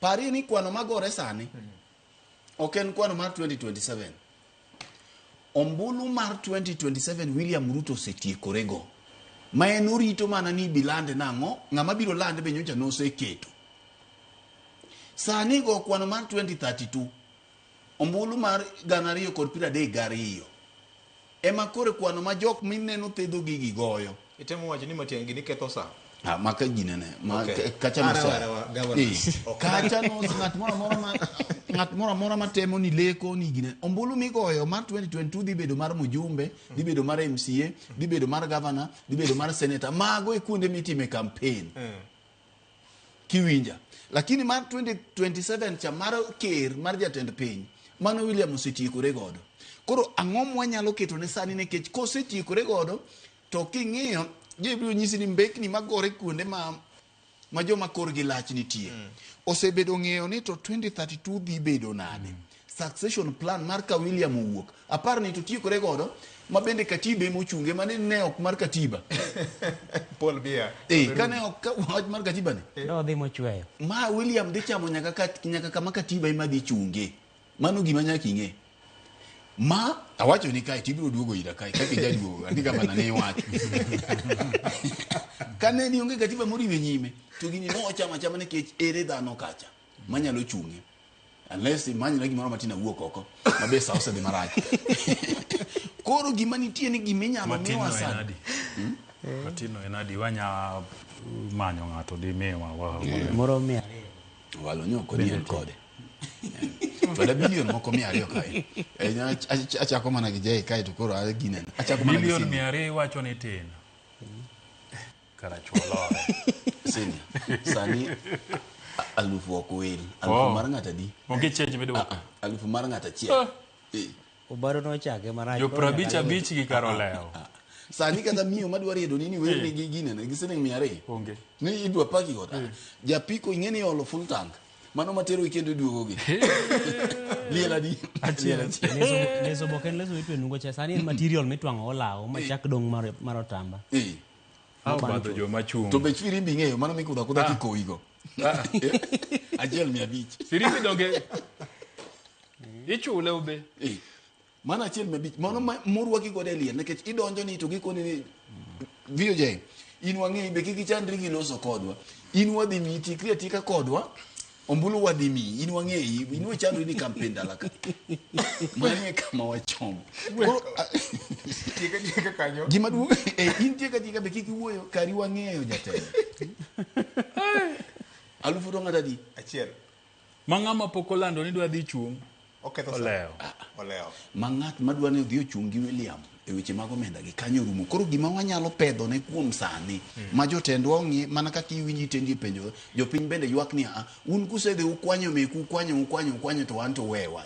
Parie ni kwano magore sani ok en kwano mar 2027. Ombulu mar 2027 William Ruto osetiekorego. Ma en orito mana ni bilande nang'o, ng'ama biro lande be nyocha noseketo. Sani go kwano mar 2032, ombulu mar 2032 ema koro kwano ma jok mineno thedho gigi goyo. Itemo wacho ni Matiang'i gini ketho sa. Ah, maka ginene ma Okay. kacha Arawa, nose- arawa, governors. Eh, Ok. kacha nos ng'at moro amora ma ng'at moro amora matemo ni leko ni gine ombulu migoyo mar 2022 dhi bedo mar mjumbe dhi bedo mar MCA dhi bedo mar governor dhi bedo mar senator mago e kuonde mitime campaign kiwinja lakini mar 2027 cha mar ker mar jatend piny mano William osetiekore godo koro ang'o mwanyalo keto ne sani nikech kosetiekore godo to king'iyo gibiro nyisi ni mbekni magore kuonde ma ma joma korgi lach nitie osebedo ng'eyo ni to 2032 dhi bedo nade succession plan mar ka William owuok apar ni to tiekore godo ma bende katiba ema ochunge mane ne ok mar katiba Paul Biya. eh kane ok ka- wach mar katiba ni Nodhi mochweyo. ma William dhi chamo nyaka kat, nyaka kama katiba ema dhi chunge mano gima nyaka ing'e ma awacho ni kae tibiro duogo ira kae kaka ijaduogo andi gavana ne iwacho kane ni onge katiba moriwe nyime to gini no ochamo achama nikech ere dhano kacha manyalo chung'e unless imanyna gimoro matin awuok oko mabe sa osedhi marach koro gima nitie ni gima inyalo Matin miwa no en sani adi? Matin no en adi? Wanya manyo ng'ato dimiwa wa. Moro 200. Walo nyoko ni en kode. Twada bilion moko 200 kae. Eh, achako mana gi Jay kae to koro a ginene. Achako mana gi Bilion senior. 200 iwacho ni tin. Karachuolore. Senior. Sani alufu ok wil. Alufu Oh. mar ng'ato adi? Onge change miduoko. Ah, ah, alufu mar ng'ato achiel. Eh. Obado nochake marach. Jo koro prabich nyaka abich gi kar olewo. Sani kata miyo madwa riedo ni ni werni gi ginene gi siling 200. Onge. Ni idwa paki godo. Japiko ing'e ni olo full tank. Mano matero gi kendo iduogo gi. Liel adi? Achiel. Leso leso bok en leso mitwe nungo cha. Sani en material mitwang'o olawo machak dong' mar mar otamba. Eh. Obadho joma chung'. To bech firimbi ing'eyo mano mikudho akudha kikowigo. 1 500. Firimbi donge ichule ube. Eh. Mano 1 500. Mano morwaki godo e liel nikech idonjo ni to gikoni ni VOJ in wang'eyi be kik ichandri gi loso kodwa. In wadhi miyi tikri atika kodwa. Ombulu wadhi miyi in wang'eyi in wechandri ni campaign dala ka. Mano e kama wachomo. Koro, Tieka tieka kanyo. gima duong' eh, in tieka tieka be kik iwuoyo kari wang'eyo jatelo. Alufu to ng'ato adi? Achiel. Ma ng'ama pok olando ni dwa dhi chung'. Oketho sa. Olewo. Olewo. Ma ng'at madwa ni odhi ochung' gi William e weche mag omenda gi kanyo rumo. Koro gima wanyalo pedho ne kuom sani ma jotendwa ong'i mana kaka iwinji itendi e penjo jopiny bende ywak ni a un kusedhi ukwanyo meku ukwanyo ukwanyo ukwanyo to wan to wewa.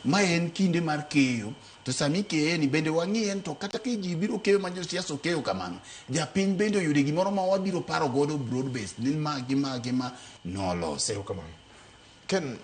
Ma en kinde mar keyo to sami ikeye ni bende wang'iye ni to kata ka ji biro keyo ma josiasa okeyo kamano japiny bende oyude gimoro ma wabiro paro godo broad based ni ma gi ma gi ma nolosi. Erokamano. Ken,